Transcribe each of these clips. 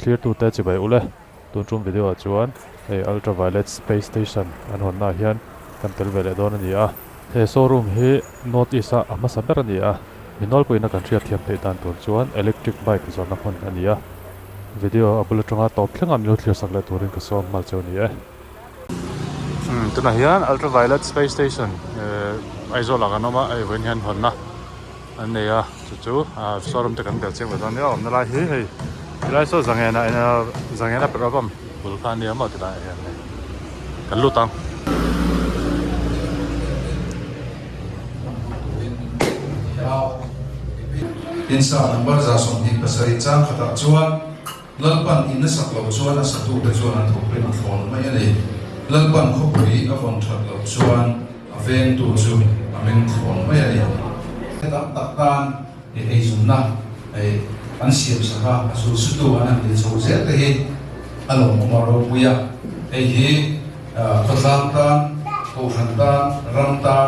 Thlirtute chibai ule tun tum video ah chuan hei Ultraviolet Space Station an hawnna ah hian kan tel ve leh dawn a ni a. He showroom hi North East a a hmasa ber a ni a, mi nawlpuiin a kan hriat thiam theih dan tur chuan electric bike zawrhna hmun a ni a. Video a bul atanga tawp thlengah min lo thlir sak leh turin ka sawm nghal cheu a ni e. Tunah hian Ultraviolet Space Station Aizawl ah kan awm a, hei vawiin hian hawnna an nei a chu chu showroom te kan bel chiang ve dawn nia awmna lai hi hei tilai saw zangen ah zangen a petrol pump bul kha ania maw tilai ah hian hei kan lut ang. Insa number 27 chang khatah chuan Lalpan in a sak loh chuan a satute chuan an thawkrim a thlawn mai a ni. Lalpan khawpui a vawn that loh chuan a vengtu chu a meng thlawn mai a ni. Tam tak tan eizunna an siam sak a, a zulsutu an han ti chho zel te hi a lawmawm a ropui a. Hei hi khawtlang tan, kohhran tan, ram tan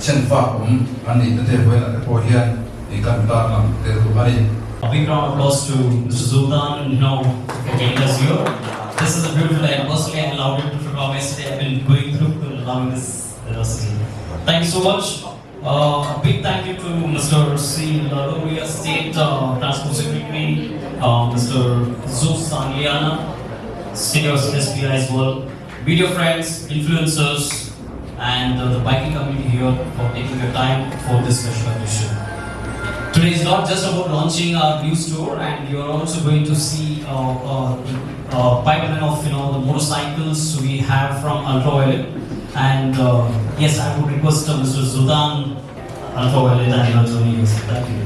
chhenfak awm an nih na te vawiinah te pawh hian kan tarlang tel duh a ni. A big round of applause to Mister Zoltan and Hino for getting us here. This is a beautiful day and personally I allowed him to perform yesterday. I've been going through and loving this velocity. Thank you so much. Uh, a big thank you to Mr. C. Lalovia, State uh, Transport Secretary, uh, Mr. Zeus Sangliana, Senior SPI as well, media friends, influencers, and uh, the biking community here for taking your time for this special occasion. Today is not just about launching our new store, and you are also going to see uh, uh, the uh, pipeline of you know the motorcycles we have from Ultraviolette. And uh, yes, I would request uh, Mr. Zoltan Ultraviolette and your journey. Yes, thank you.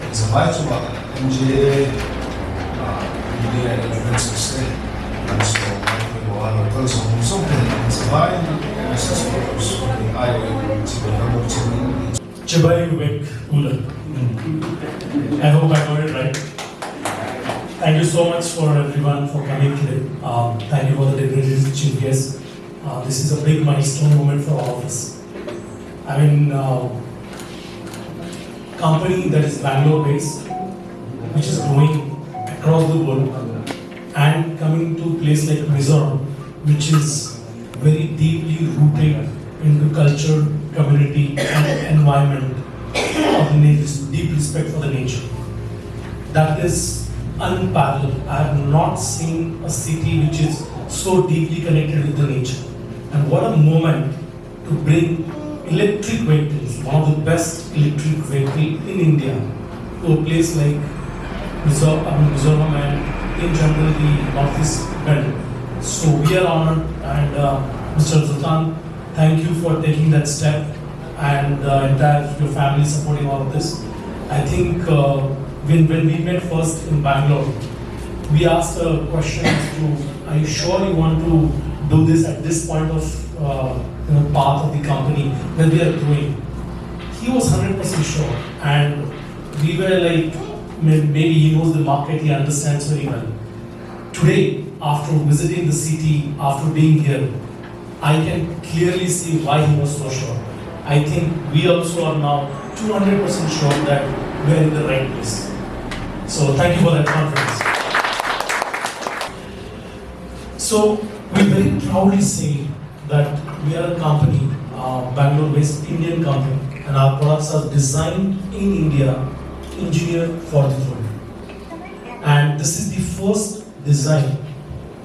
Zavai chungah MJA media influencers te an sawm a pawimawh a, local zawng zawng te an zavai message supporters aiawhin chibai ka bawk che in. Chibai Vivek Ula. I hope I got it right. Thank you so much for everyone for coming today. Um, thank you for the dignitaries, chief guests. Uh, this is a big milestone moment for all of us. I mean, uh, company that is Bangalore based, which is growing across the world, and coming to a place like Mizoram, which is very deeply rooted into culture, community, and environment of nature, deep respect for the nature. That is unparalleled. I have not seen a city which is so deeply connected with the nature. And what a moment to bring electric vehicles, one of the best electric vehicle in India, to a place like Mizoram and in general the Northeast belt. So we are honored and uh, Mr. Zoltan, thank you for taking that step and uh, entire your family supporting all of this. I think uh, when, when we met first in Bangalore, we asked a question as to, are you sure you want to do this at this point of uh, you know, path of the company where we are growing? He was 100% sure and we were like, maybe he knows the market, he understands very well. Today, after visiting the city, after being here, I can clearly see why he was so sure. I think we also are now 200% sure that we are in the right place. So thank you for that confidence. So we very proudly say that we are a company, uh, Bangalore-based Indian company, and our products are designed in India, engineered for the world. And this is the first design,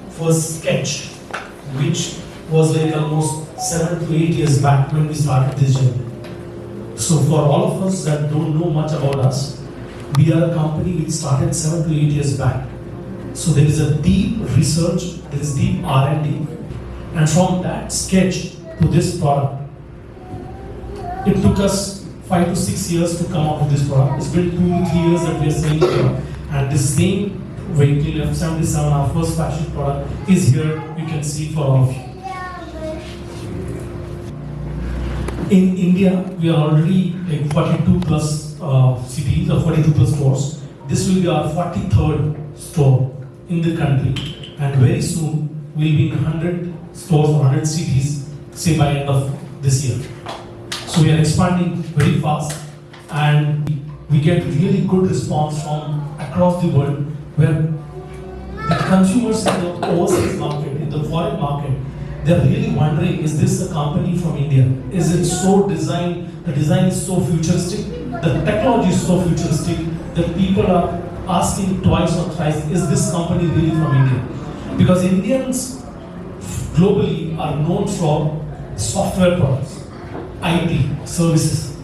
first sketch, which was like almost 7 to 8 years back when we started this journey. So for all of us that don't know much about us, we are a company which started 7 to 8 years back. So there is a deep research, there is deep R&D, and from that sketch to this product, it took us 5 to 6 years to come up with this product. It's been 2 to 3 years that we are selling product, and this same vehicle F77, our first flagship product, is here. You can see for all of you. In India, we are already like 42 plus cities or 42 plus stores. This will be our 43rd store in the country, and very soon we'll be in 100 stores or 100 cities, say by end of this year. So we are expanding very fast and we get really good response from across the world where the consumers in the overseas market, in the foreign market, they're really wondering, is this a company from India? Is it so designed, the design is so futuristic, the technology is so futuristic that people are asking twice or thrice, is this company really from India? Because Indians globally are known for software products, IT services.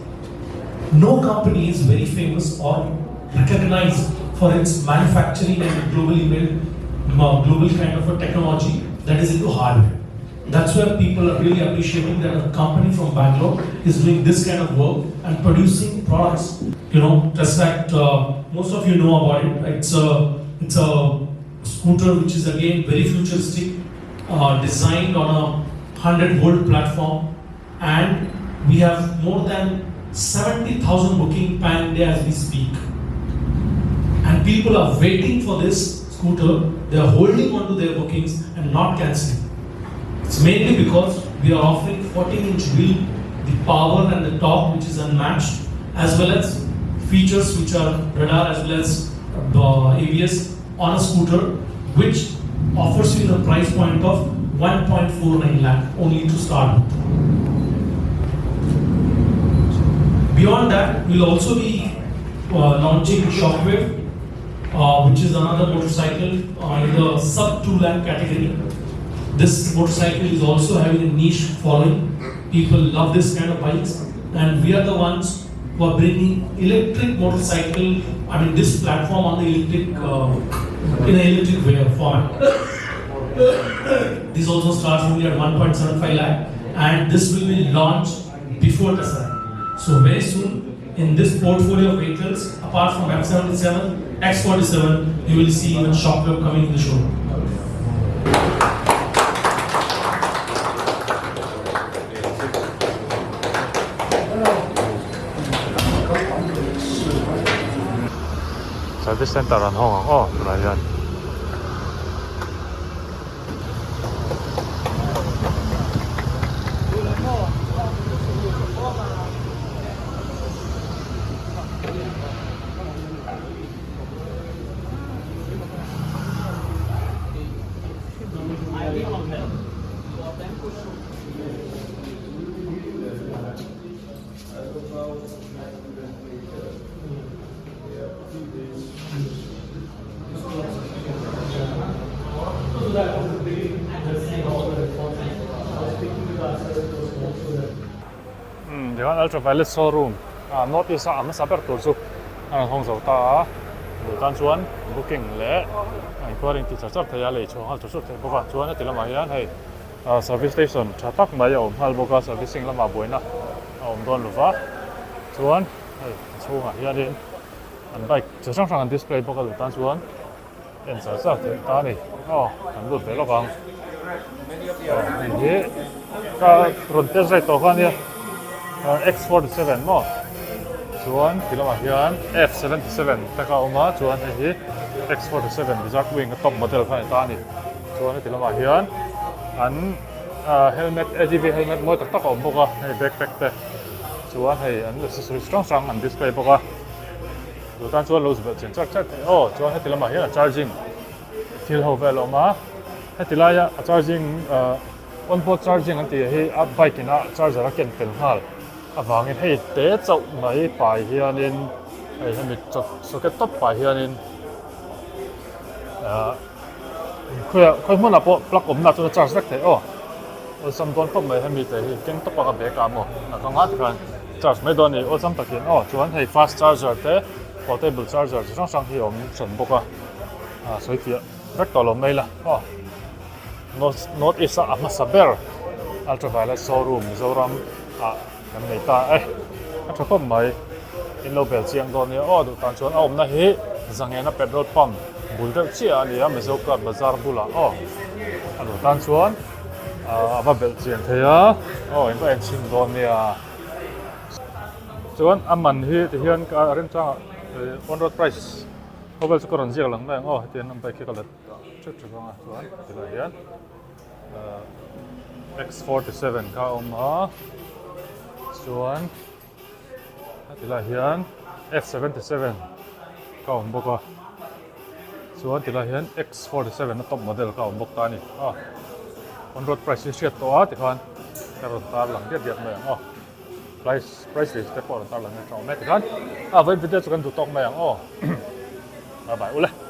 No company is very famous or recognized for its manufacturing and globally built, global kind of a technology that is into hardware. That's where people are really appreciating that a company from Bangalore is doing this kind of work and producing products. You know, Tesseract, most of you know about it. It's a, it's a scooter which is again very futuristic, designed on a 100 volt platform, and we have more than 70,000 booking pan India as we speak. And people are waiting for this scooter, they are holding on to their bookings and not cancelling. It's mainly because we are offering 14 inch wheel, the power and the torque which is unmatched, as well as features which are radar as well as ABS on a scooter, which offers you the price point of 1.49 lakh only to start with. Beyond that, we'll also be launching Shockwave, which is another motorcycle in the sub 2 lakh category. This motorcycle is also having a niche following. People love this kind of bikes, and we are the ones who are bringing electric motorcycle. I mean, this platform on the electric in an electric way format. This also starts only at 1.75 lakh, and this will be launched before Tesseract. So very soon, in this portfolio of vehicles, apart from F77, X47, you will see even Shockwave coming in the showroom. Service center an hawng ang aw tunah hian. Umm tichuan ultraviolet showroom ah north east a a hmasa ber tur chu a rawn hawng zo ta a duh tan chuan booking leh a inquiring tih char char thei a lei chhuah nghal chur chur thei bawk a chuan heti lamah hian hei ah service station tha tak mai a awm nghal bawk a servicing lamah buaina a awm dawn lo va chuan hei a chhungah hianin an bike chi hrang hrang an display bawk a duh tan chuan en char char theih ta a ni aw kan lut ve lawk ang aw hei hi ka rawn test ride tawh kha ania X47 maw chuan ti lamah hian F77 te kha a awm a chuan hei hi X47 Desert Wing a top model kha a ni ta a ni chuan heti lamah hian an helmet A_G_V helmet mawi tak tak a awm bawk a hei backpack te chuan hei an accessories hrang hrang an display bawk a. Chu tan chuan lo zbelh chian char char thei aw chuan heti lamah hian a charging thil ho vel a awm a heti laia a charging ah on board charging an tih hi a bike in a charger a ken tel nghal avangin hei te chauh mai pai hianin hei hemi socket tawp pai hianin ah khawiah khawi hmunah pawh plug awmna chuan a charge vek thei aw awlsam dawn khawp mai hemi te hi keng tawp anga bag ah maw a kang a tikhan. Charge mai dawn a ni, awlsam takin aw chuan hei fast charger te portable charger chi hrang hrang hi a awm hran bawk a, ah sawi fiah vek tawh lo mai la aw north north east a a hmasa ber ultraviolet showroom Mizoram ah kan nei ta e a tha khawp mai in lo bel chiang dawn nia aw duh tan chuan a awmna hi Zangena petrol pump bul deuh chiah a ni a Mizo club bazar bulah aw a duh tan chuan ah a va belh chian thei a aw in va en chhin dawn nia. Chuan a man hi ti hian ka remchangah on road price khawvel chu ka rawn ziak lang mai ang aw hetiang an bike hi ka la ṭheuh ṭheuh ang a chuan tilai hian ahh. X47 kha a awm a, chuan heti lai hian F77 kha a awm bawk a, chuan ti lai hian X47 a top model kha a awm bawk ta a ni a, on road price hi hriat tawh a tikhan ka rawn tar lang diat diat mai ang aw, price price list te pawh a rawn tar lang nge tha awm e tikhan a vawiin video chu kan duh tawk mai ang aw bye bye ule.